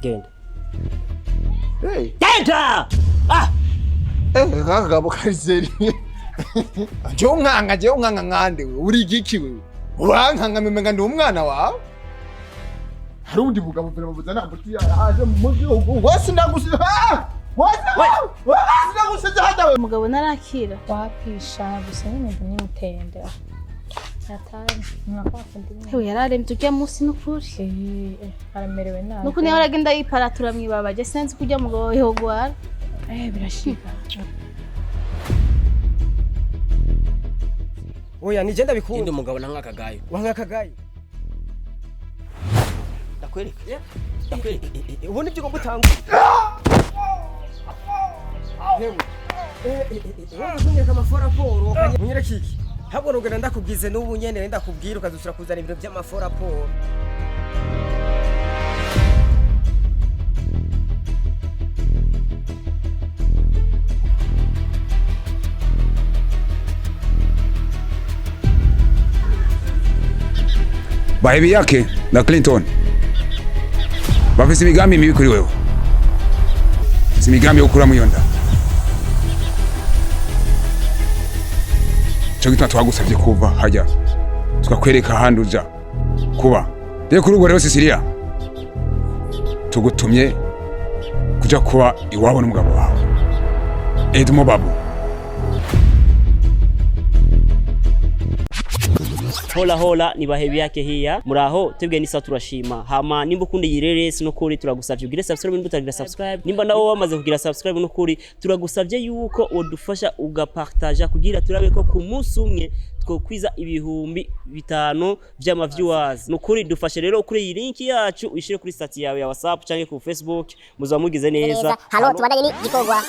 Genda. Hey. Genda. Ah. Eh, kagabo karizeri. Jewe umwanga, jewe umwanga nkande we. Uri igiki wewe? Urankanga memenga ndi umwana wawe? Hari ubundi bugabo mbere babuza nta yaje mu gihugu. Wese ndagusize. Ah! Wese wese ndagusize hada we. Umugabo narakira. Wapisha gusa nyine mbona imutende yataye mwakwakundi nyine. Hewe, yararemvye urya munsi n'ukuri. Eh, aramerewe nabi. Nuko niyo aragenda yiparatura mwibaba, je sinzi ko urya mugabo yogwara. Eh, birashika. Oya, nije ndabikunda. Ndi umugabo na nkakagayo. Wankakagayo. Ndakwereka. Ndakwereka. Ubundi ibyo ugomba utangura. Hewe. Wowe kunyereka amaforaporo, unyereka iki? Habwo nugenda ndakubwize n'ubu nyene ndakubwira ukazusura kuzana ibintu by'amaforaporo. Bahebi yake na Clinton bafise imigambi mibi kuri wewe, si imigambi yo gukuramo iyo nda. Ico gituma twagusavye kuva hajya tukakwereka ahandi uja kuba. Rero kuri ubwo rero, Sicilia, tugutumye kuja kuba iwabo n'umugabo wawe Edmo Babu. Hola hola, ni Bahebi yake hiya. Muraho, twebwe nisa turashima. Hama nimba ukunda iyi reresi n'ukuri turagusavye ugire subscribe nimba utagira subscribe. Nimba nawe wamaze kugira subscribe, n'ukuri turagusavye yuko wodufasha ugapartaja kugira turabe ko ku munsi umwe twokwiza 5000 vy'ama viewers. Nukuri dufashe rero kuri iyi link yacu uyishire kuri status yawe ya WhatsApp canke ku Facebook, muzaba mugize neza. Halo, tubandanye n'igikorwa.